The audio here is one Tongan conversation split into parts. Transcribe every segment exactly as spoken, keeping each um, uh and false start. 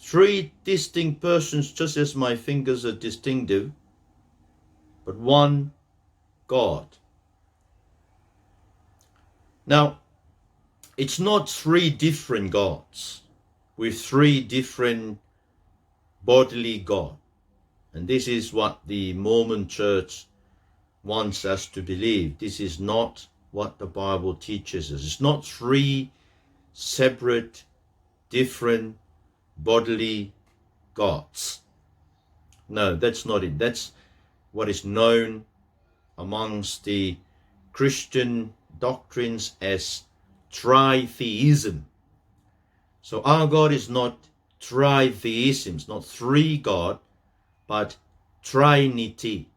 three distinct persons, just as my fingers are distinctive, but one God. Now, it's not three different gods with three different bodily God. And this is what the Mormon Church wants us to believe. This is not what the Bible teaches us. It's not three separate, different, bodily gods. No, that's not it. That's what is known amongst the Christian doctrines as tritheism. So our God is not tritheism, it's not three God, but Trinity.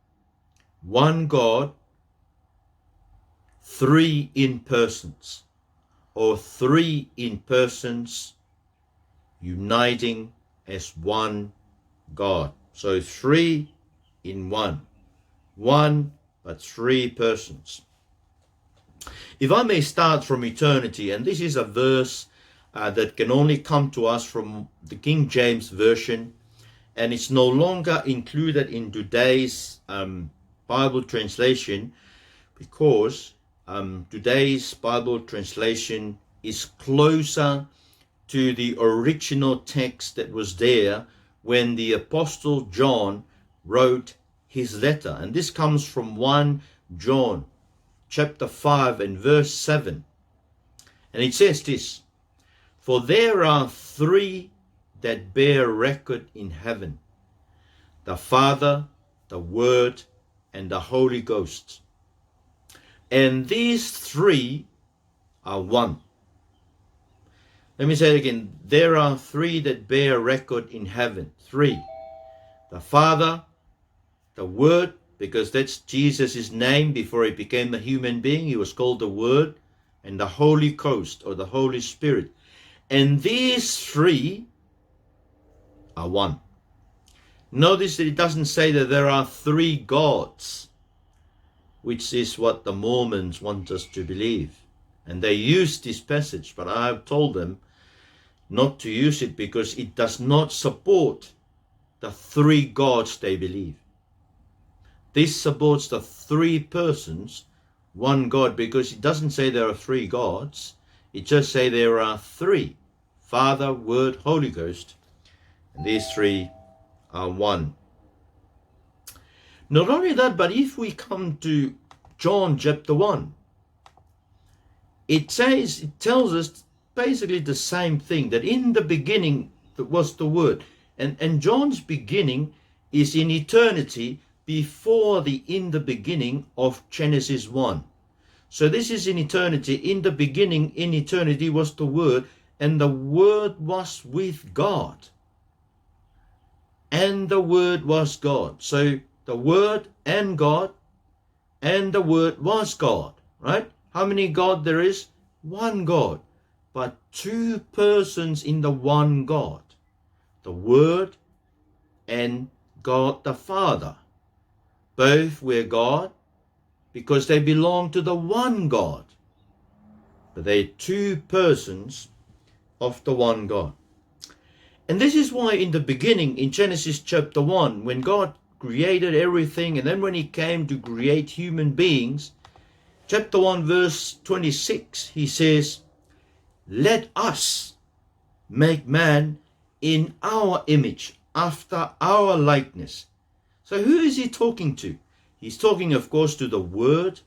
One God, three in persons, or three in persons uniting as one God. So three in one. One, but three persons. If I may start from eternity, and this is a verse, uh, that can only come to us from the King James Version, and it's no longer included in today's, um, Bible translation, because, um, today's Bible translation is closer to the original text that was there when the Apostle John wrote his letter. And this comes from one John chapter five and verse seven. And it says this, "For there are three that bear record in heaven, the Father, the Word, and the Holy Ghost. And these three are one." Let me say it again. "There are three that bear record in heaven." Three. The Father, the Word, because that's Jesus' name before he became a human being. He was called the Word, and the Holy Ghost, or the Holy Spirit. And these three are one. Notice that it doesn't say that there are three gods, which is what the Mormons want us to believe. And they use this passage, but I have told them not to use it because it does not support the three gods they believe. This supports the three persons, one God, because it doesn't say there are three gods. It just say there are three: Father, Word, Holy Ghost. And these three are one. Not only that, but if we come to John chapter one, it says, it tells us basically the same thing, that in the beginning was the Word. And, and John's beginning is in eternity, before the in the beginning of Genesis one. So this is in eternity. In the beginning, in eternity, was the Word, and the Word was with God. And the Word was God. So the Word and God, and the Word was God, right? How many God there is? One God, but two persons in the one God. The Word and God the Father. Both were God because they belong to the one God. But they're two persons of the one God. And this is why in the beginning, in Genesis chapter one, when God created everything, and then when he came to create human beings, chapter one, verse twenty-six, he says, "Let us make man in our image, after our likeness." So who is he talking to? He's talking, of course, to the Word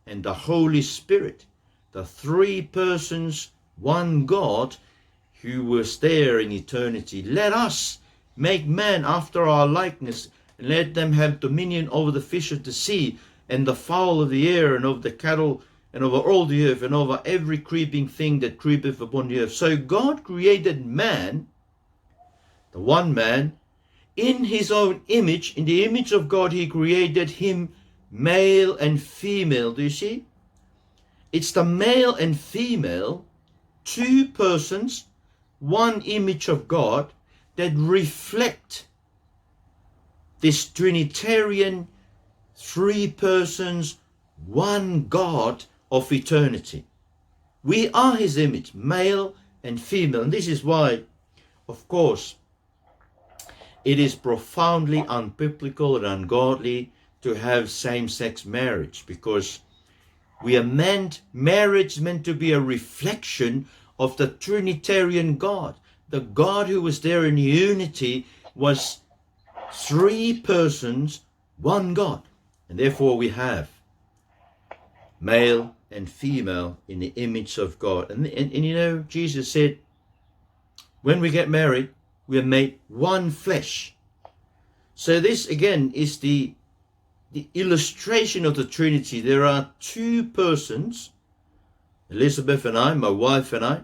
and the Holy Spirit, the three persons, one God, who was there in eternity. "Let us make man after our likeness, and let them have dominion over the fish of the sea, and the fowl of the air, and over the cattle, and over all the earth, and over every creeping thing that creepeth upon the earth." So God created man, the one man, in his own image. In the image of God, he created him, male and female. Do you see? It's the male and female, two persons, one image of God, that reflect this Trinitarian, three persons, one God of eternity. We are his image, male and female. And this is why, of course, It is profoundly unbiblical and ungodly to have same-sex marriage, because we are meant, marriage is meant to be a reflection of the Trinitarian God. The God who was there in unity was three persons, one God. And therefore we have male and female in the image of God. And, and, and you know, Jesus said, when we get married, we are made one flesh. So this again is the, the illustration of the Trinity. There are two persons, Elizabeth and I, my wife and I,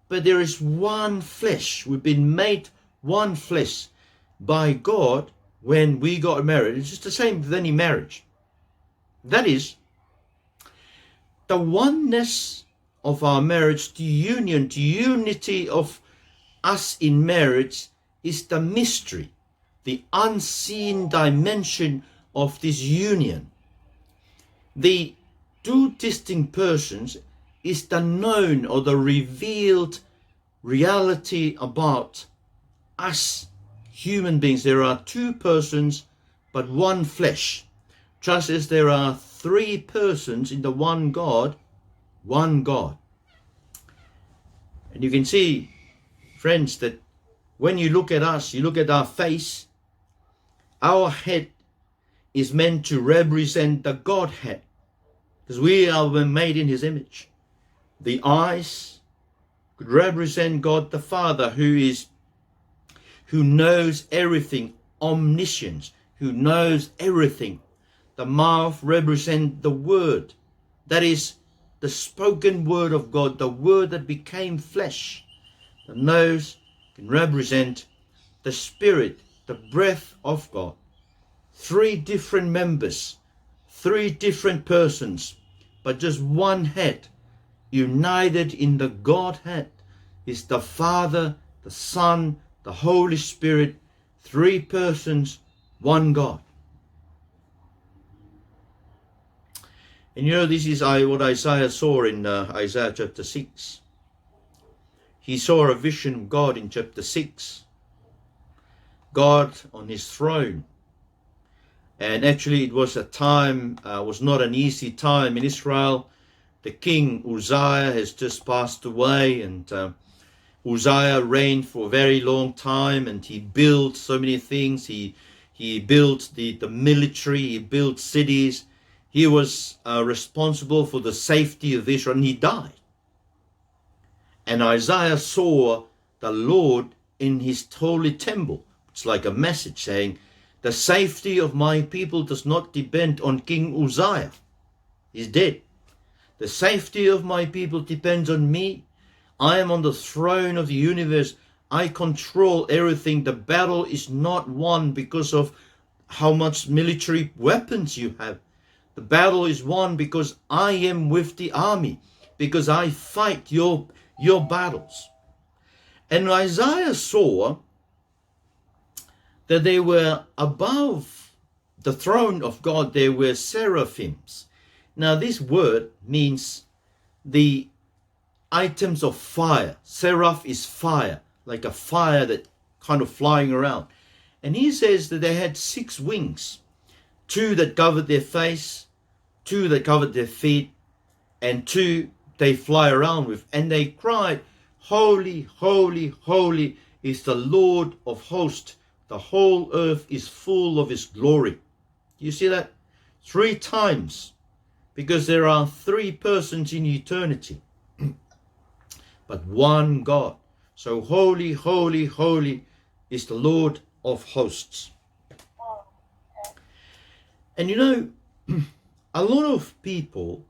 but there is one flesh. We've been made one flesh by God when we got married. It's just the same with any marriage. That is, the oneness of our marriage, the union, the unity of us in marriage is the mystery, the unseen dimension of this union. The two distinct persons is the known or the revealed reality about us human beings. There are two persons, but one flesh. Just as there are three persons in the one God, one God. And you can see, friends, that when you look at us, you look at our face, our head is meant to represent the Godhead, because we are made in his image. The eyes could represent God the Father, who is, who knows everything, omniscience, who knows everything. The mouth represents the word, that is the spoken word of God, the word that became flesh. The nose can represent the spirit, the breath of God. Three different members, three different persons, but just one head, united in the Godhead, is the Father, the Son, the Holy Spirit, three persons, one God. And you know, this is I, what Isaiah saw in, uh, Isaiah chapter six. He saw a vision of God in chapter six. God on his throne. And actually, it was a time, uh, was not an easy time in Israel. The king Uzziah has just passed away, and, uh, Uzziah reigned for a very long time, and he built so many things. He, he built the, the military, he built cities. He was, uh, responsible for the safety of Israel, and he died. And Isaiah saw the Lord in his holy temple. It's like a message saying, "The safety of my people does not depend on King Uzziah. He's dead. The safety of my people depends on me. I am on the throne of the universe. I control everything. The battle is not won because of how much military weapons you have. The battle is won because I am with the army, because I fight your, your battles." And Isaiah saw that they were above the throne of God, there were seraphims. Now, this word means the items of fire. Seraph is fire, like a fire that kind of flying around. And he says that they had six wings, two that covered their face, two that covered their feet, and two they fly around with. And they cried, "Holy, holy, holy is the Lord of hosts. The whole earth is full of his glory." You see that? Three times, because there are three persons in eternity, but one God. So holy, holy, holy is the Lord of hosts. And you know, a lot of people,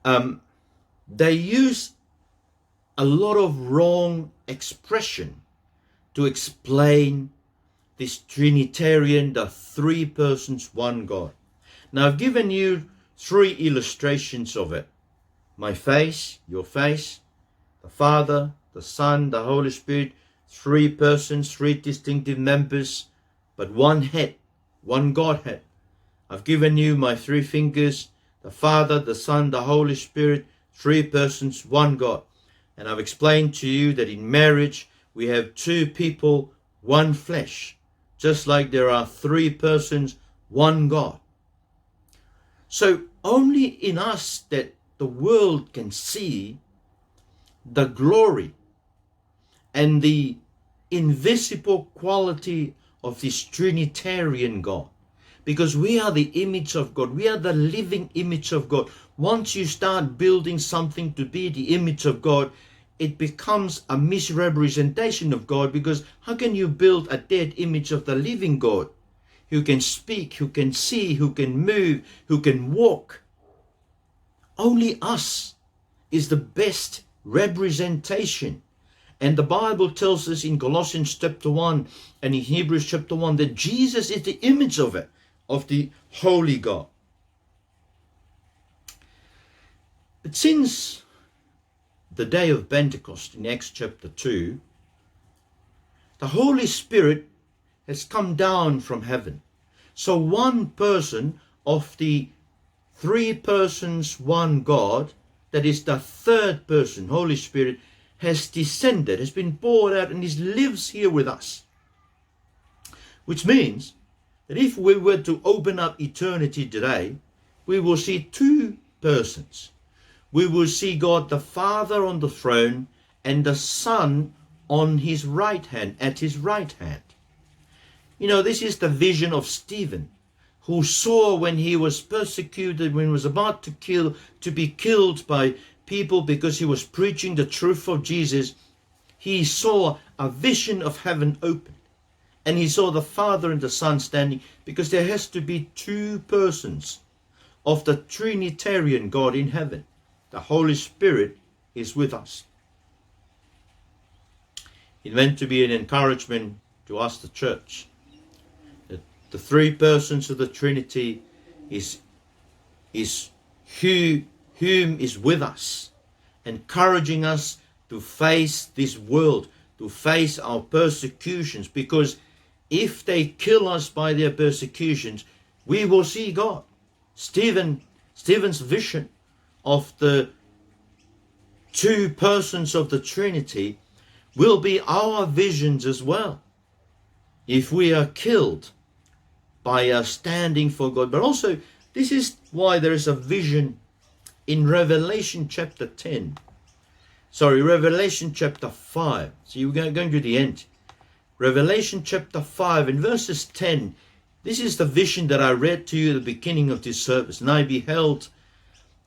um, they use a lot of wrong expression to explain this Trinitarian, the three persons, one God. Now, I've given you three illustrations of it. My face, your face, the Father, the Son, the Holy Spirit, three persons, three distinctive members, but one head, one Godhead. I've given you my three fingers, the Father, the Son, the Holy Spirit, three persons, one God. And I've explained to you that in marriage, We have two people, one flesh, just like there are three persons, one God. So only in us that the world can see the glory and the invisible quality of this Trinitarian God. Because we are the image of God. We are the living image of God. Once you start building something to be the image of God, it becomes a misrepresentation of God, because how can you build a dead image of the living God, who can speak, who can see, who can move, who can walk? Only us is the best representation. And the Bible tells us in Colossians chapter one and in Hebrews chapter one that Jesus is the image of it, of the Holy God. But since the day of Pentecost in Acts chapter two, the Holy Spirit has come down from heaven. So one person of the three persons, one God, that is the third person, Holy Spirit, has descended, has been poured out, and is, lives here with us. Which means that if we were to open up eternity today, we will see two persons. We will see God the Father on the throne and the Son on his right hand, at his right hand. You know, this is the vision of Stephen, who saw when he was persecuted, when he was about to kill, to be killed by people because he was preaching the truth of Jesus. He saw a vision of heaven open, and he saw the Father and the Son standing, because there has to be two persons of the Trinitarian God in heaven. The Holy Spirit is with us. It's meant to be an encouragement to us, the church, that the three persons of the Trinity is, is who, whom is with us, encouraging us to face this world, to face our persecutions, because if they kill us by their persecutions, we will see God. Stephen, Stephen's vision of the two persons of the Trinity will be our visions as well if we are killed by our standing for God. But also, this is why there is a vision in Revelation chapter ten. Sorry, Revelation chapter five. So you're going, going to the end. Revelation chapter five and verses ten. This is the vision that I read to you at the beginning of this service. And I beheld,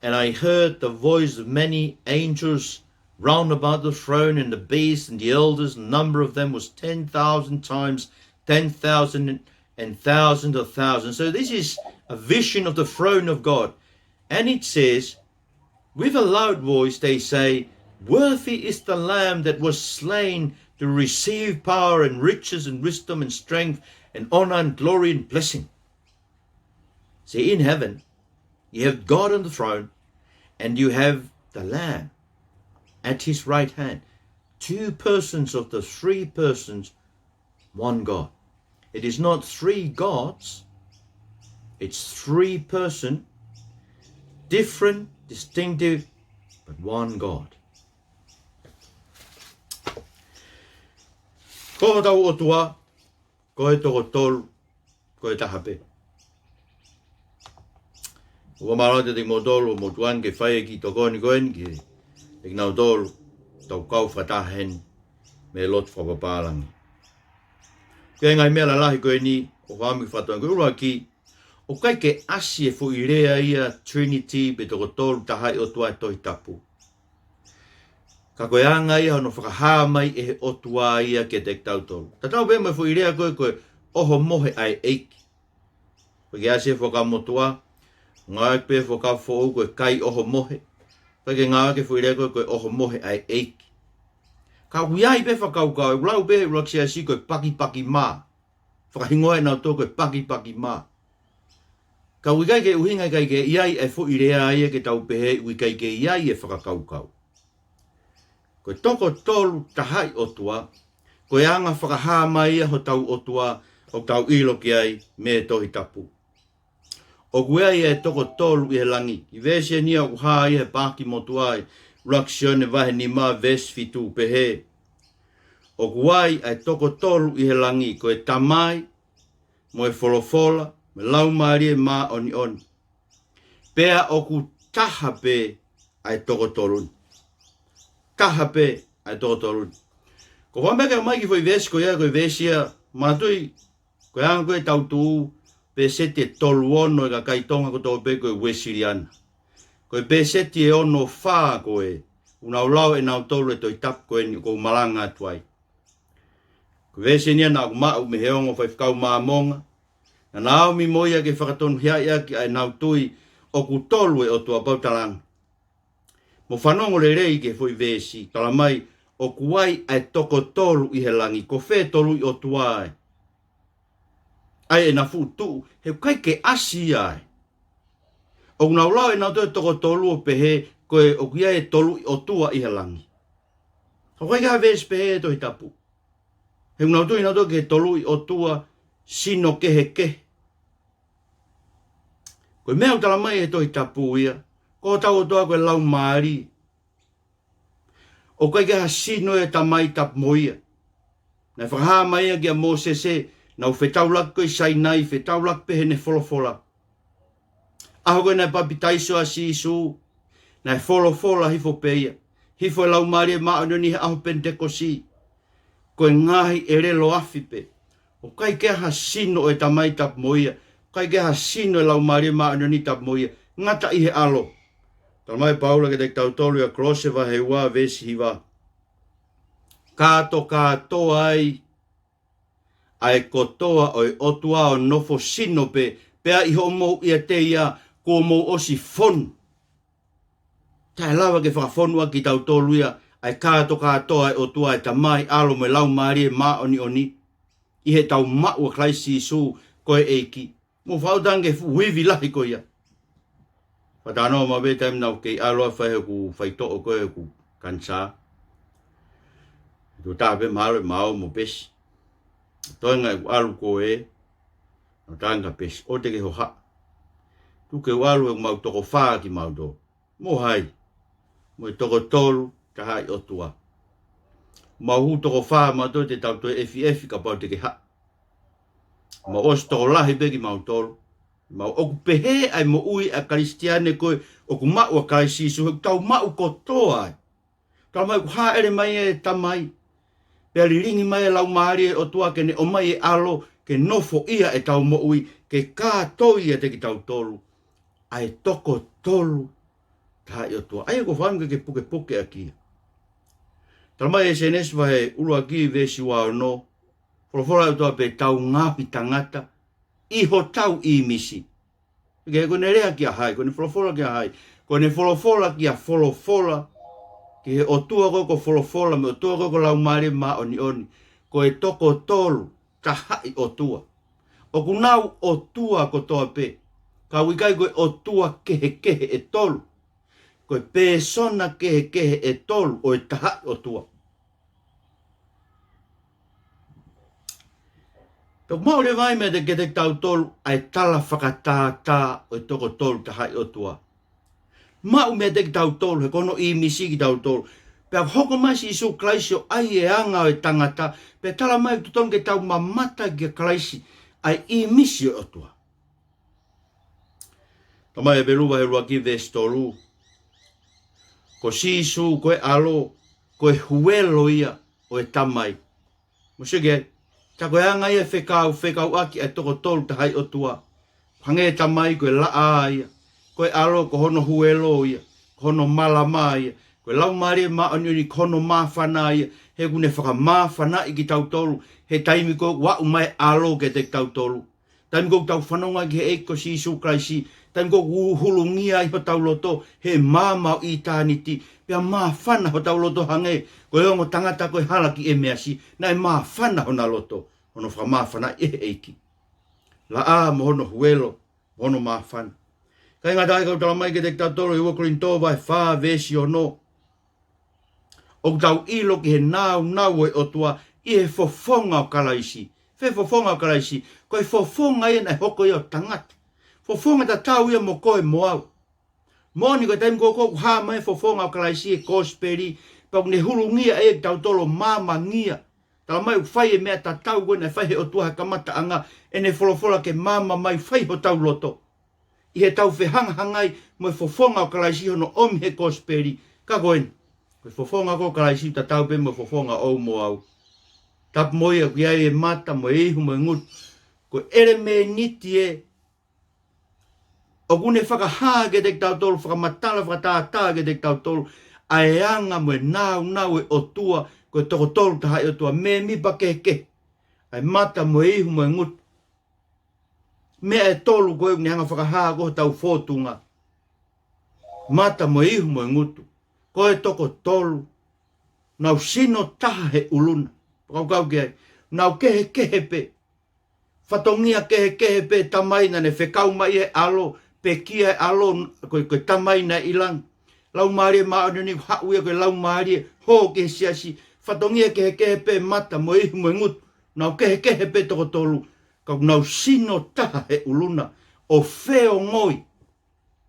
and I heard the voice of many angels round about the throne and the beast and the elders. The number of them was ten thousand times ten thousand and thousand of thousands. So this is a vision of the throne of God. And it says, with a loud voice they say, "Worthy is the Lamb that was slain to receive power and riches and wisdom and strength and honor and glory and blessing." See, in heaven, you have God on the throne, and you have the Lamb at his right hand. Two persons of the three persons, one God. It is not three gods, it's three person, different, distinctive, but one God. Ko hotau ʻOtua, ko e toko tolu, ko e taha pē. ʻOku mālō atu kiate kimoutolu ʻoku mou tuʻu ange ke fai e kiʻi tokoni ko eni kiate kinautolu ʻoku tau kau fakataha heni mei he lotu fakapapālangi. Ko e ngaahi meʻa lalahi ko eni ʻoku ou fakaʻamu ke fakatokangaʻi. Ko e ʻuluaki, ʻoku ʻikai ke ʻasi e foʻi lea ia Trinity pe toko tolu tahaʻi ʻOtua he Tohi Tapu. Ka ko e anga ia hono fakahā mai ʻe he ʻOtua ia kiate kitautolu. Tatau pē mo e foʻi lea ko ē ko e ʻohomohe ʻa e ʻEiki. ʻOku ʻikai ke ʻasi he Fuakava Motuʻa, ngāueʻaki pē he Fuakava Foʻou ko e kai ʻohomohe. ʻOku ʻikai ke ngāueʻaki e foʻi lea ko ē ko e ʻohomohe ʻa e ʻEiki. Ka ʻoku ʻi ai pē fakakaukau, ʻoku lau pē ʻe he ʻuluaki siasi ko e pakipaki mā. Fakahingoa ʻe nautolu ko e pakipaki mā. Ka ʻoku ʻikai ke ʻuhinga ʻikai ke ʻi ai e foʻi lea ia ke tau pehē ʻoku ʻikai ke ʻi ai e fakakaukau. Ko e toko tolu tahaʻi ʻOtua, ko e anga fakahā mai ia hotau ʻOtua ʻoku tau ʻilo ki ai mei he Tohi Tapu. ʻOku ʻi ai e toko tolu ʻi he langi. ʻI he veesi eni ia ʻoku hā ia he Paaki Motuʻa ʻi he ʻuluaki Sione vahe nima veesi fitu, pehē: ʻOku ai ʻa e toko tolu ʻi he langi, ko e Tamai, mo e Folofola, mo e Laumālie Māʻoniʻoni. Pea ʻoku taha pē ʻa e toko tolu ni. Taha pē ʻa e toko tolu ni. Ko e fakaʻamu ke ʻomai ki he foʻi veesi ko ia, ko e veesi ia, manatuʻi, ko e anga ko ē ʻetau tuʻu, pēseti ʻe tolu ono ʻo e kakai Tonga kotoa pē ko e Uēsiliana. Ko e pēseti ʻe ono fā ko ē ʻoku nau lau ʻe nautolu e Tohi Tapu ko eni ʻoku ou malanga atu ai. Ko e veesi eni ia naʻa ku maʻu mei he ongo faifekau Māmonga, naʻa na ōmi mo ia ke fakatonuhiaʻi ʻaki ʻa ʻenau tui ʻoku tolu e ʻOtua. Pau talanga. Mou fanongo lelei ki he foʻi veesi, talamai ʻoku ai ʻa e toko tolu ʻi he langi, ko fē toluʻi ʻOtua ai. ʻA ia ʻena fuʻu tuʻu, he ʻoku ʻikai ke ʻasi ia ai. ʻOku nau lau ʻe nautolu e toko tolu ʻo pehē, ko e ʻoku ʻi ai e toluʻi ʻOtua ʻi he langi. Ka ʻoku ʻikai ke ʻi ai ha veesi pehē he Tohi Tapu. He ʻoku nau tui nautolu ki he toluʻi ʻOtua sino kehekehe. Ko e meʻa ʻoku talamai ʻe he Tohi Tapu ia, ko hotau ʻOtua ko e Laumālie. ʻOku ʻikai ke ʻi ai ha sino ʻo e Tamai tapu mo ia. Naʻe fakahā mai ia kia Mōsese, nau fetaulaki ko ē ʻi Sainai, fetaulaki pē heʻene folofola. ʻAho ko ē naʻe papitaiso ai ʻa Sīsū, naʻe folofola hifo pē ia. Hifo e Laumālie Māʻoniʻoni he ʻaho Penitekosi. Ko e ngaahi ʻelelo afi pē. ʻOku ʻikai ke ʻi ai ha sino ʻo e Tamai tapu mo ia. ʻOku ʻikai ke ʻi ai ha sino ʻo e Laumālie Māʻoniʻoni tapu mo ia. Ngata ʻi he ʻAlo. Talamai ʻe Paula kiate kitautolu ʻia Kolose vahe ua veesi hiva. Kātokātoa ai ʻa e kotoa ʻo e ʻOtua ʻo nofo sino pē, pea ʻi hoʻomou ʻiate ia kuo mou ʻosi fonu. Taʻe lava ke fakafonu ʻaki kitautolu ia ʻa e kātokātoa ʻo e ʻOtua, ʻa e Tamai, ʻAlo mo e Laumālie Māʻoniʻoni, ʻi heʻetau maʻu ʻa Kalaisi Sīsū ko e ʻEiki. Mou fakatanga ki he fuʻu ivi lahi ko ia. Fakatalanoa mai pē taimi naʻa ku kei ʻalu ʻo fai hoku faitoʻo ko ē hoku kanisā. Tuʻo taha pē mahalo ʻe maau mo pesi. Toenga ʻeku ʻalu ko ē, naʻa ku talaange kia pesi, ʻoua te ke hohaʻa. Tuku ke u ʻalu heʻeku maʻu toko fā kimautolu. Mo hai? Mo e toko tolu tahaʻi ʻOtua. Mau hū toko fā mautolu te tau toe efiʻefi kapau te ke haʻu. Mau ʻosi tokolahi pē kimautolu. Mau ʻoku pehē ʻa e moʻui ʻa e Kalisitiane ko ē ʻoku maʻu ʻa Kalaisi Sīsū, he ʻoku tau maʻu kotoa ai. Talamai ʻoku hāʻele mai e Tamai. Pea lilingi mai e Laumālie ʻo e ʻOtua ke ne ʻomai e ʻAlo, ke nofoʻia ʻetau moʻui, ke kātoi ʻiate kitautolu ʻa e toko tolu tahaʻi ʻOtua. ʻA ia ko e fakaʻamu ke ke pukepuke ʻaki ia. Talamai ʻe Sēnesi vahe ʻuluaki veesi ua ono, folofola ʻa e ʻOtua pē tau ngaohi tangata ʻi hotau ʻīmisi. Ke ko ʻene lea kia hai, ko ʻene folofola kia hai, ko ʻene folofola kia folofola, ki he ʻOtua ko ē ko Folofola mo e ʻOtua ko ē ko Laumālie Māʻoniʻoni, ko e toko tolu tahaʻi ʻOtua. ʻOku nau ʻOtua kotoa pē, ka ʻoku ʻikai ko e ʻOtua kehekehe ʻe tolu. Ko e pēsona kehekehe ʻe tolu ʻo e tahaʻi ʻOtua. Pea ʻoku maʻu leva ai meiate kitautolu ʻa e tala fakatātā ʻo e toko tolu tahaʻi ʻOtua. Maʻu meiate kitautolu, he ko hono ʻīmisi kitautolu. Pea hoko mai Sīsū Kalaisi ʻo ʻai e anga ʻo e tangata, pea talamai ʻoku totonu ke tau mamata kia Kalaisi, ʻa e ʻīmisi ʻo e ʻOtua. Talamai ʻe Hepelū vahe ʻuluaki veesi tolu. Ko Sīsū, ko e ʻAlo, ko e huelo ia ʻo e Tamai. Mou sio ki ai, tā ko e anga ia e fekau, fekauʻaki ʻa e toko tolu tahaʻi ʻOtua. Hangē e Tamai ko e laʻā ia, ko e ʻAlo ko hono huelo ia, ko hono malama ia, ko e Laumālie Māʻoniʻoni ko hono māfana ia, he ʻoku ne fakamāfanaʻi kitautolu, he taimi ko ē ʻoku aʻu mai e ʻAlo kiate kitautolu. Taimi ko ē ʻoku tau fanongo ai ki he ʻEiki ko Sīsū Kalaisi, taimi ko ē ʻoku hulungia ai hotau loto he maama ʻo ʻitāniti, pea māfana hotau loto hangē ko e ongo tangata ko e hala ki ʻEmeasi, naʻe māfana hona loto, hono fakamāfanaʻi ʻe he ʻEiki. Laʻā mo hono huelo, mo hono māfana. ʻIkai ngata ai, ka ʻoku talamai kiate kitautolu ʻe ua Kolinitō vahe fā veesi ono. ʻOku tau ʻilo ki he nāunau ʻo e ʻOtua ʻi he fofonga ʻo Kalaisi. Fē fofonga ʻo Kalaisi? Ko e fofonga ia naʻe hoko ia ʻo tangata. Fofonga tatau ia mo koe mo au. Moʻoni ko e taimi ko ē ʻoku hā mai e fofonga ʻo Kalaisi he kosipeli, pea ʻoku ne hulungia ʻe ia kitautolu ʻo māmangia. Talamai ʻoku fai e meʻa tatau ko ē naʻe fai he ʻOtua he kamataʻanga, ʻene folofola ke maama mai, fai hotau loto ʻi heʻetau fehangahangai mo e fofonga ʻo Kalaisi, hono ʻomi he kosipeli. Ka ko eni, ko e fofonga ko ē ʻo Kalaisi tatau pē mo e fofonga ʻoʻou mo au. Tapu mo ia ʻoku ʻi ai e mata mo e ihu mo e ngutu. Ko e ʻelemēniti ē ʻoku ne fakahā kiate kitautolu, fakamatala fakatātā kiate kitautolu ʻa e anga mo e nāunau e ʻOtua, ko e toko tolu tahaʻi ʻOtua, mēmipa kehekehe, ʻa e mata mo e ihu mo e ngutu. Meʻa ʻe tolu ko ē ʻoku ne hanga fakahā ko hotau fōtunga. Mata mo e ihu mo e ngutu. Ko e toko tolu. Nau sino taha he ʻulu na. Fakakaukau ki ai. Nau kehekehe pē. Fatongia kehekehe pē, Tamai naʻa ne fekau mai e ʻAlo, pekia e ʻAlo, ko e, ko e Tamai naʻe ʻi langi. Laumālie Māʻoniʻoni, haʻu ia ko e Laumālie, hō ki he siasi. Fatongia kehekehe pē, mata mo e ihu mo e ngutu. Nau kehekehe pē toko tolu. Ka ʻoku nau sino taha he ʻulu na ʻo feongoi.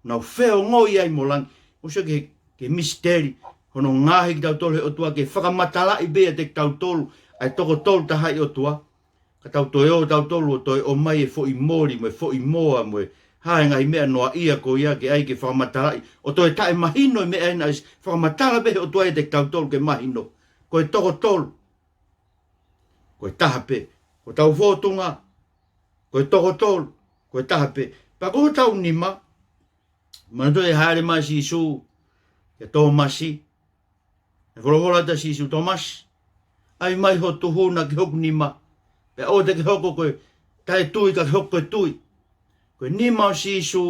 Nau feongoi ai mo langi. Mou sio ki he, ki he misiteli hono ngaohi kitautolu he ʻOtua ke fakamatalaʻi pē ʻiate kitautolu ʻa e toko tolu tahaʻi ʻOtua. Ka tau toe ō tautolu ʻo toe ʻomai e foʻi moli mo e foʻi moa mo e hā e ngaahi meʻa noaʻia ko ia ke ʻai ke fakamatalaʻi, ʻo toe taʻemahino e meʻa ē naʻe ʻosi fakamatala pē he ʻOtua ʻiate kitautolu ke mahino. Ko e toko tolu. Ko e taha pē. Ko hotau fōtunga, ko e toko tolu, ko e taha pē. Pea ko hotau nima, manatuʻi e hāʻele mai ʻa Sīsū kia Tōmasi. ʻE folofola atu ʻa Sīsū, Tōmasi, ʻai mai ho tuhu na ki hoku nima. Pea ʻoua te ke hoko ko e taʻetui ka ke hoko ko e tui. Ko e nima ʻo Sīsū,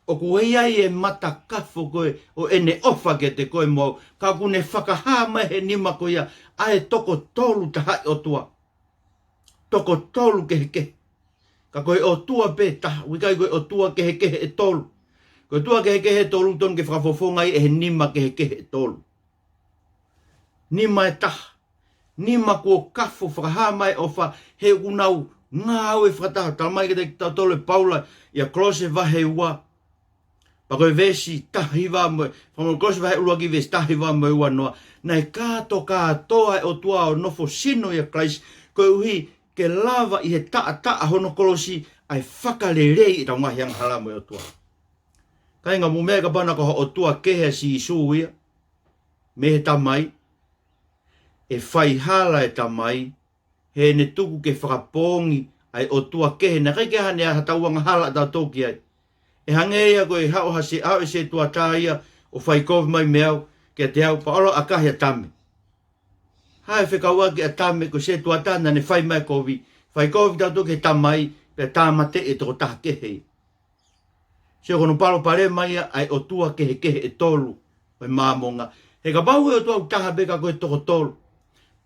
ʻoku ʻi ai e matakafo ko ē ʻo ʻene ʻofa kiate koe mo au, ka ʻoku ne fakahā mai he nima ko ia ʻa e toko tolu tahaʻi ʻOtua. Toko tolu kehekehe. Ka ko e ʻOtua pē taha, ʻoku ʻikai ko e ʻOtua kehekehe ʻe tolu. Ko e ʻOtua kehekehe ʻe tolu tonu ke fakafofonga ai ʻe he nima kehekehe ʻe tolu. Nima ʻe taha. Nima kuo kafo, fakahā mai ʻofa, he ʻoku nau ngāue fakataha. Talamai kiate kitautolu ʻe Paula ʻia Kolose vahe ua. Pea ko e veesi taha hiva mo e, fakamolemole, Kolose vahe ʻuluaki veesi taha hiva mo e ua noa. Naʻe kātokātoa e ʻOtua ʻo nofo sino ʻia Kalaisi, koeʻuhi ke lava ʻi he taʻataʻa hono kolosi ʻa e fakalelei ʻetau ngaahi angahala mo e ʻOtua. Kāinga, mou meaʻi kapau naʻa ko ha ʻOtua kehe ʻa Sīsū ia mei he Tamai, ʻe faihala e Tamai heʻene tuku ke fakapoongi ʻa e ʻOtua kehe, naʻe ʻikai ke ʻi ai haʻane, haʻatau angahala ʻatautolu ki ai. ʻE hangē ia ko e haʻu ha se-, haʻu e setuata ia ʻo fai kovi mai mei au kiate au, pea ʻalu ʻo ʻakahi ʻa Tame. Hā e fekauʻaki ʻa Tame? Ko e setuata naʻa ne fai mai e kovi. Fai kovi tautolu ki he Tamai, pea tāmateʻi e tokotaha kehe ia. Sio, ko hono palopalema ia ʻa e ʻOtua kehekehe ʻe tolu ʻo e Māmonga. He kapau ko e ʻOtua ʻoku taha pē ka ko e toko tolu.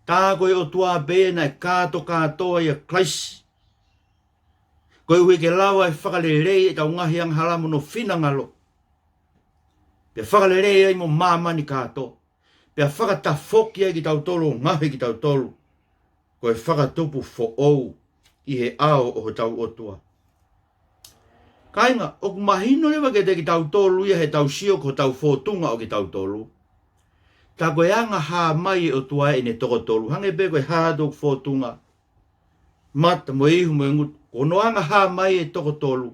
Tā ko e ʻOtua pē naʻe kātokātoa ʻia Kalaisi, koeʻuhi ke lava ʻo fakalelei ʻetau ngaahi angahala mo hono finangalo. Pea fakalelei ai mo māmani kātoa. Pea fakatafoki ai kitautolu ʻo ngaohi kitautolu ko e fakatupu foʻou ʻi he ʻao ʻo hotau ʻOtua. Kāinga, ʻoku mahino leva kiate kitautolu ia heʻetau sio ki hotau fōtunga ʻo kitautolu. Tā ko e anga hā mai e ʻOtua ʻene toko tolu. Hangē pē ko e hā atu hoku fōtunga, mata mo e ihu mo e ngutu. Ko hono anga hā mai e toko tolu,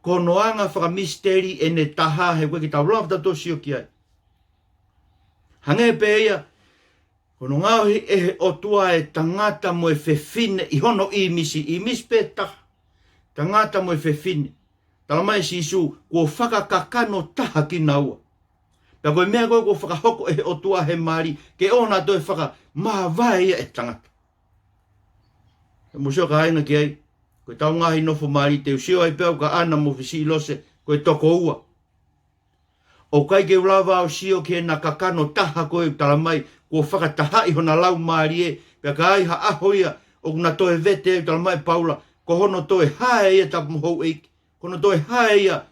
ko hono anga fakamisiteli ʻene taha, he ʻoku ʻikai ke tau lava ʻo tau sio ki ai. Hangē pē ia ko hono ngaohi ʻe he ʻOtua e tangata mo e fefine ʻi hono ʻīmisi, ʻīmisi pē taha, tangata mo e fefine. Talamai ʻe Sīsū, kuo fakakakano taha kinaua. Pea ko e meʻa ko ē kuo fakahoko ʻe he ʻOtua he mali, ke ʻoua naʻa toe fakamāvae ia ʻe he tangata. Mou sio kāinga ki ai, ko ʻetau ngaahi nofo mali, te u sio ai pē au kia ʻAna mo Fisiʻilose, ko e toko ua. ʻOku ʻikai ke u lava ʻo sio ki heʻena kakano taha ko ē ʻoku talamai kuo fakatahaʻi hona laumālie, pea ka ai ha ʻaho ia ʻoku na toe vete ai, talamai ʻe Paula, ko hono toe hā ia, tapu mo houʻeiki, ko hono toe hā ia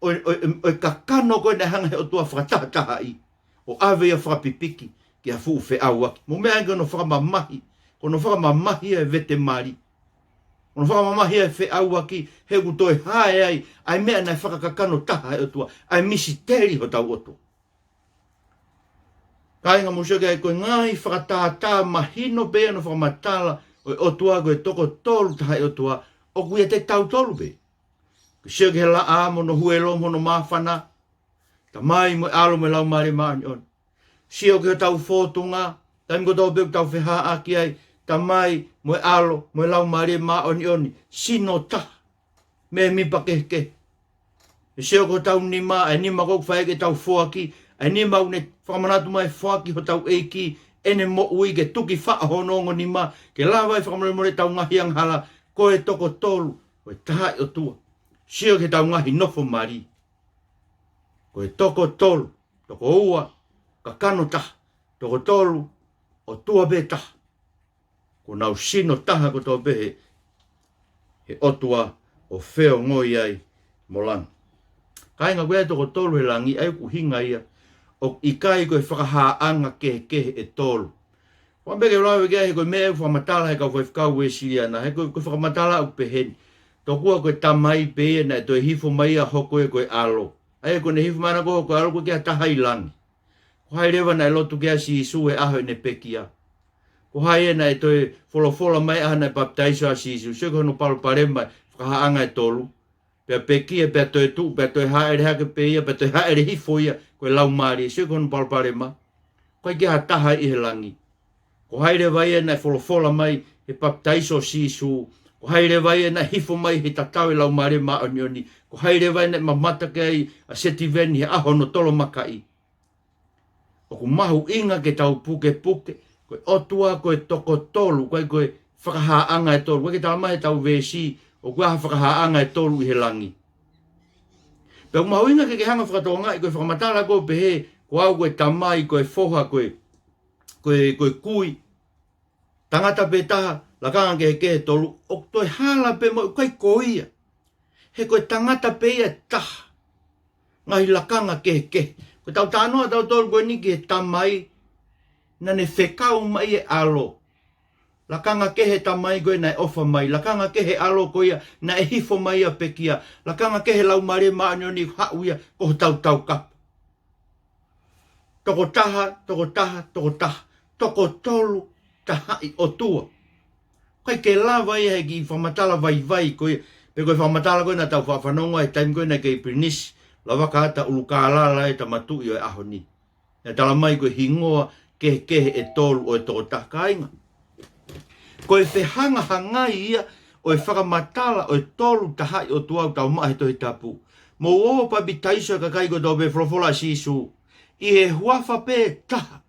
ʻo, ʻo, ʻo, ʻo e kakano ko ē naʻe hanga he ʻOtua fakatahatahaʻi, ʻo ʻave ia fakapipiki ki ha fuʻu feʻauaki. Mou meaʻi ange ki hono fakamamahi, ko hono fakamamahi ia e vete mali. Ko hono fakamamahi ia e feʻauaki, he ʻoku toe hā ai ʻa e meʻa naʻe fakakakano taha he ʻOtua, ʻa e misiteli hotau ʻOtua. Kāinga, mou sio ki ai, ko e ngaahi fakatātā mahino pē ʻa hono fakamatala ʻo e ʻOtua ko e toko tolu tahaʻi ʻOtua, ʻoku ʻiate kitautolu pē. Ko e sio ki he laʻā mo hono huelo mo hono māfana, Tamai mo e ʻAlo mo e Laumālie Māʻoniʻoni. Sio ki hotau fōtunga, taimi kotoa pē ʻoku tau fehāʻaki ai, Tamai mo e ʻAlo mo e Laumālie Māʻoniʻoni, sino taha, mēmipa kehekehe. ʻE sio ki hotau nima, ʻa e nima ʻoku fai ʻaki ʻetau foaki, ʻa e nima ʻoku ne fakamanatu mai foaki hotau ʻEiki ʻene moʻui ke tuki faʻo hono ongo nima, ke lava ai fakamolemole ʻetau ngaahi angahala, ko e toko tolu ʻo e tahaʻi ʻOtua. Sio ki heʻetau ngaahi nofo mali. Ko e toko tolu, toko ua, kakano taha, toko tolu, ʻOtua pē taha. Kuo nau sino taha kotoa pē he, he ʻOtua ʻo feongoʻi ai mo langi. Kāinga, ko e toko tolu he langi, ʻa ia ʻoku ʻuhinga ia ʻoku ʻikai ko e fakahāʻanga kehekehe ʻe tolu. Fakaʻamu pē ke u lave ki ai he ko e meʻa ʻoku fakamatala he kau faifekau Uēsiliana, he ko e, ko e fakamatala ʻoku pehē ni. Tokua ko e Tamai pē ia naʻe toe hifo mai ia ʻo hoko ia ko e ʻAlo. ʻA ia ko ʻene hifo mai ʻana ko e hoko ko e ʻAlo, ʻoku ʻikai ke ʻi ai ha taha ʻi langi. Ko hai leva naʻe lotu ki ai ʻa Sīsū he ʻaho ʻene pekia? Ko hai ia naʻe toe folofola mai he ʻaho naʻe papitaiso ai ʻa Sīsū? Sio ki hono palopalema e fakahāʻanga ʻe tolu. Pea pekia, pea toetuʻu, pea toe hāʻele hake pē ia, pea toe hāʻele hifo ia ko e Laumālie. Sio ki hono palopalema. ʻOku ʻikai ke ʻi ai ha taha ʻi he langi. Ko hai leva ia naʻe folofola mai he papitaiso ʻo Sīsū? Ko hai leva ia naʻe hifo mai he tatau e Laumālie Māʻoniʻoni? Ko hai leva ia naʻe mamata ki ai ʻa Setiveni he ʻaho hono tolomakaʻi? ʻOku mahuʻinga ke tau pukepuke, ko e ʻOtua ko e toko tolu, ʻoku ʻikai ko e fakahāʻanga ʻe tolu. ʻOku ʻikai ke tala mai heʻetau veesi ʻoku ʻi ai ha fakahāʻanga ʻe tolu ʻi he langi. Pea ʻoku mahuʻinga ke ke hanga ʻo fakatokangaʻi ko e fakamatala ko ē ʻoku pehē, ko au ko e Tamai, ko e Foha, ko e, ko e, ko e Kui, tangata pē taha, lakanga kehekehe ʻe tolu, ʻoku toe hala pē mo, ʻoku ʻikai ko ia. He ko e tangata pē ia ʻe taha. Ngaahi lakanga kehekehe. Ko ʻetau talanoa ʻatautolu ko eni ki he Tamai, naʻa ne fekau mai e ʻAlo. Lakanga kehe e Tamai ko ē naʻe ʻofa mai. Lakanga kehe e ʻAlo ko ia naʻe hifo mai ʻo pekia. Lakanga kehe e Laumālie Māʻoniʻoni, haʻu ia ko hotau taukapo. Toko taha, toko taha, toko taha, toko tolu tahaʻi ʻOtua. ʻOku ʻikai ke lava ia he kiʻi fakamatala vaivai ko ia, pe ko e fakamatala ko ē naʻa tau faʻa fanongo ai he taimi ko ē naʻe kei Pilinisi Lavakaata ʻUlukālala e Tama Tuʻi ʻo e ʻaho ni. Naʻe tala mai ko e hingoa kehekehe ʻe tolu ʻo e toko taha, kāinga. Ko e fehangahangai ia ʻo e fakamatala ʻo e tolu tahaʻi ʻOtua ʻoku tau maʻu he Tohi Tapu. Mou ō ʻo papitaiso e kakai kotoa pē, folofola ʻa Sīsū, ʻi he huafa pē taha.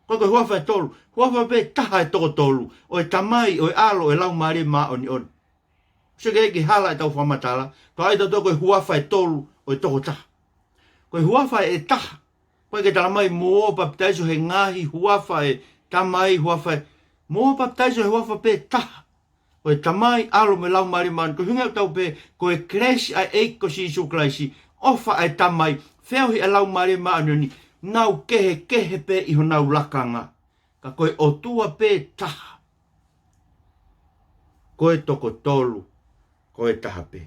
ʻOku ʻikai ko e huafa ʻe tolu, huafa pē taha e toko tolu, ʻo e Tamai, ʻo e ʻAlo, ʻo e Laumālie Māʻoniʻoni. Sio ki he hala ʻetau fakamatala, ka ʻai tautolu ko e huafa ʻe tolu ʻo e toko taha. Ko e huafa ʻe taha. ʻOku ʻikai ke tala mai mou ō ʻo papitaiso he ngaahi huafa ʻe Tamai, huafa ʻe, mou ō ʻo papitaiso he huafa pē taha, ʻo e Tamai, ʻAlo mo e Laumālie Māʻoniʻoni. Ko e ʻuhinga ʻoku tau pehē, ko e kelesi ʻa e ʻEiki ko Sīsū Kalaisi, ʻofa ʻa e Tamai, feohi ʻa e Laumālie Māʻoniʻoni, nau kehekehe pē ʻi honau lakanga, ka ko e ʻOtua pē taha. Ko e toko tolu, ko e taha pē.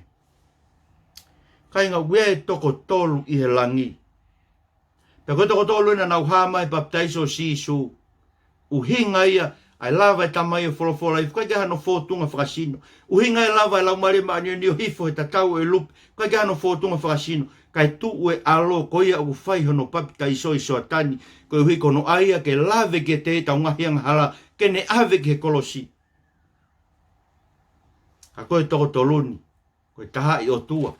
Kāinga, ʻoku ʻi ai e toko tolu ʻi he langi. Pea ko e toko tolu ena naʻa nau hā mai he papitaiso ʻo Sīsū. ʻUhinga ia ʻa e lava e Tamai ʻo folofola, ʻoku ʻikai ke ʻi ai hano fōtunga fakasino. ʻUhinga e lava e Laumālie Māʻoniʻoni ʻo hifo he tatau ʻo e lupe, ʻoku ʻikai ke ʻi ai hano fōtunga fakasino. Kae tuʻu e ʻAlo, ko ia ʻoku fai hono papitaiso ʻi Soatani, koeʻuhi ko hono ʻai ia ke lave kiate ia ʻetau ngaahi angahala, ke ne ʻave ki he kolosi. Ka ko e toko tolu ni, ko e tahaʻi ʻOtua.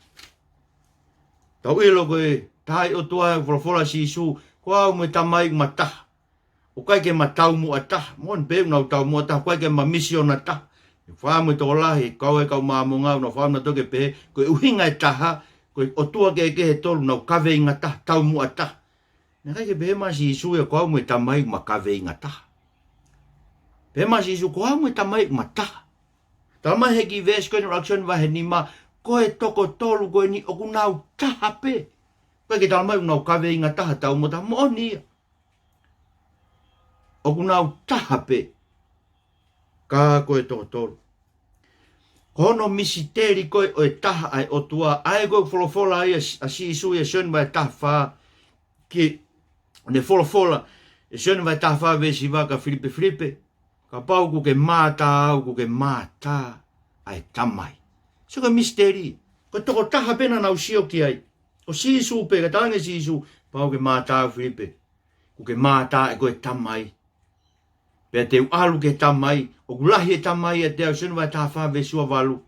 Tau ʻilo ko e tahaʻi ʻOtua, folofola ʻa Sīsū, ko au mo e Tamai ʻoku ma taha. ʻOku ʻikai ke ma taumuʻa taha, moʻoni pē ʻoku nau taumuʻa taha, ʻoku ʻikai ke ma misiona taha. Fāmili tokolahi, kau e kau Māmonga, ʻoku nau fāmili toke pē, ko e ʻuhinga e taha, ko e ʻOtua kehekehe ʻe tolu, nau kaveinga taha, taumuʻa taha. Naʻe ʻikai ke pehē mai ʻe Sīsū ia ko au mo e Tamai ʻoku ma kaveinga taha. Pehē mai ʻe Sīsū ko au mo e Tamai ʻoku ma taha. Tala mai he kiʻi veesi ko eni ʻUluaki Sione vahe nima, ko e toko tolu ko eni ʻoku nau taha pē. ʻOku ʻikai ke tala mai ʻoku nau kaveinga taha, taumuʻa taha, moʻoni ia. ʻOku nau taha pē. Ka ko e toko tolu. Ko hono misiteli ko ē ʻo e taha ʻa e ʻOtua, ʻa ia ko e folofola ia ʻa Sīsū ʻia Sione vahe taha fā, ke ne folofola, ʻE Sione vahe taha fā veesi hiva kia Filipe, Filipe, kapau ʻoku ke mātā au, ʻoku ke mātā ʻa e Tamai. Sio ki he misiteli. Ko e tokotaha pē naʻa nau sio ki ai, ko Sīsū pē. Ka talaange ʻe Sīsū, kapau ʻoku ke mātā au Filipe, ʻoku ke mātā ʻe koe e Tamai. Pea te u ʻalu ki he Tamai, ʻoku lahi e Tamai ʻiate au, Sione vahe taha fā veesi ua valu.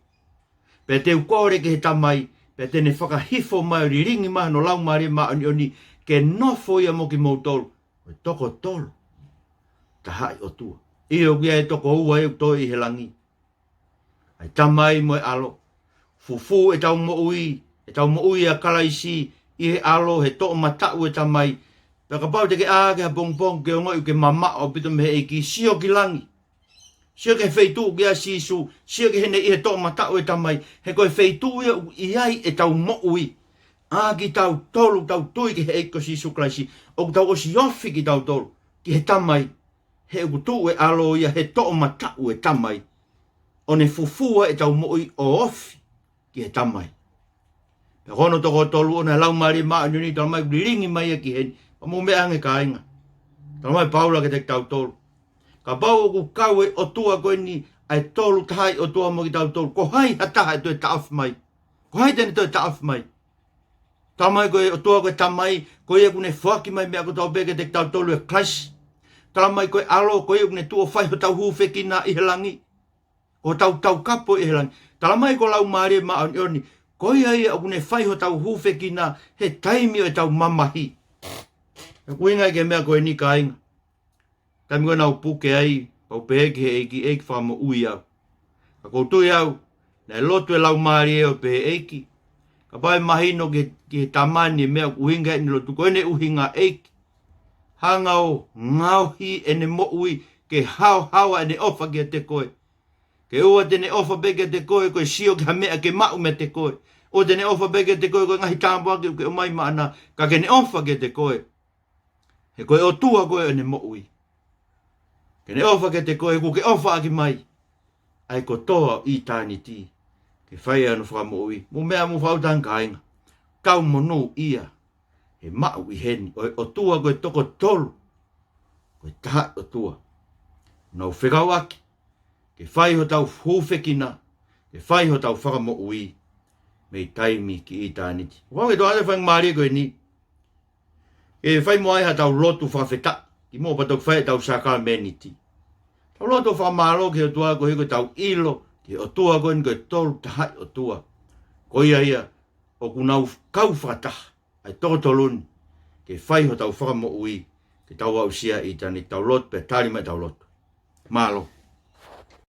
Pea te u kole ki he Tamai, pea te ne fakahifo mai ʻo lilingi mai hono Laumālie Māʻoniʻoni ke nofo ia mo kimoutolu, ko e toko tolu tahaʻi ʻOtua. ʻIo, ʻoku ʻi ai e toko ua ia ʻoku toe ʻi he langi, ʻa e Tamai mo e ʻAlo. Fufū ʻetau moʻui, ʻetau moʻui ʻia Kalaisi, ʻi he ʻAlo, he toʻomataʻu e Tamai. Pea kapau te ke ʻā ki ha pongipongi ke ongoʻi ʻoku ke mamaʻo ʻaupito mei he ʻEiki, sio ki langi. Sio ki he feituʻu ʻoku ʻi ai ʻa Sīsū, sio ki heʻene ʻi he toʻomataʻu e Tamai. He ko e feituʻu ia ʻoku ʻi ai ʻetau moʻui. ʻA kitautolu ʻoku tau tui ki he ʻEiki ko Sīsū Kalaisi, ʻoku tau ʻosi ofi kitautolu ki he Tamai. He ʻoku tuʻu e ʻAlo ia he toʻomataʻu e Tamai, ʻo ne fufū ai ʻetau moʻui ʻo ofi ki he Tamai. Pea ko hono toko tolu ʻoʻona e Laumālie Māʻoniʻoni, talamai ʻoku lilingi mai ia ki heni. Pea mou meʻa ange kāinga. Talamai ʻe Paula kiate kitautolu, kapau ʻoku kau e ʻOtua ko eni, ʻa e tolu tahaʻi ʻOtua mo kitautolu, ko hai ha taha ʻe toe taʻofi mai? Ko hai te ne toe taʻofi mai? Talamai ko e ʻOtua ko e Tamai, ko ia ʻoku ne foaki mai e meʻa kotoa pē kiate kitautolu ʻe Kalaisi. Talamai ko e ʻAlo, ko ia ʻoku ne tuʻu ʻo fai hotau hūfekina ʻi he langi, ko hotau taukapo ʻi he langi. Talamai ko e Laumālie Māʻoniʻoni, ko ia ia ʻoku ne fai hotau hūfekina he taimi ʻo ʻetau mamahi. Ko e ʻuhinga ia ki he meʻa ko eni kāinga. Taimi ko ē naʻa ku puke ai, pea u pehē ki he ʻEiki, ʻEiki, fakamoʻui au. Ka ʻoku ou tui au naʻe lotu e Laumālie ʻo pehē, ʻEiki, kapau ʻe mahino ki, ki he tama ni e meʻa ʻoku ʻuhinga ʻene lotu, ko ʻene ʻuhinga, ʻEiki, hanga ʻo ngaohi ʻene moʻui ke haohaoa ʻene ʻofa kiate koe. Ke ʻoua te ne ʻofa pē kiate koe ko e sio ki ha meʻa ke maʻu meiate koe. ʻOua te ne ʻofa pē kiate koe ko e ngaahi tāpuaki ʻoku ke ʻomai maʻana, ka ke ne ʻofa kiate koe he ko e ʻOtua koe ʻo ʻene moʻui. Ke ne ʻofa kiate koe he ʻoku ke ʻofa ʻaki mai ʻa e kotoa ʻitāniti ke fai ai hono fakamoʻui. Mou meʻa, mou fakaʻuta ange kāinga. Tau monūʻia he maʻu ʻi heni ʻo e ʻOtua ko e toko tolu, ko e tahaʻi ʻOtua. Nau fekauʻaki ke fai hotau hūfekina, ke fai hotau fakamoʻui mei taimi ki ʻitāniti. Fakaʻuta atu e faingamālie ko eni ke fai mo ai haʻatau lotu fakafetaʻi, kimuʻa pea toki fai ʻetau sākalameniti. Tau lotu fakamālō ki he ʻOtua koeʻuhi ko ʻetau ʻilo ki he ʻOtua ko eni ko e tolu tahaʻi ʻOtua. Ko ia ia ʻoku nau kau fakataha, ʻa e toko tolu ni, ke fai hotau fakamoʻui, ke tau aʻusia ʻitāniti. Tau lotu pea tali mai ʻetau lotu. Mālō.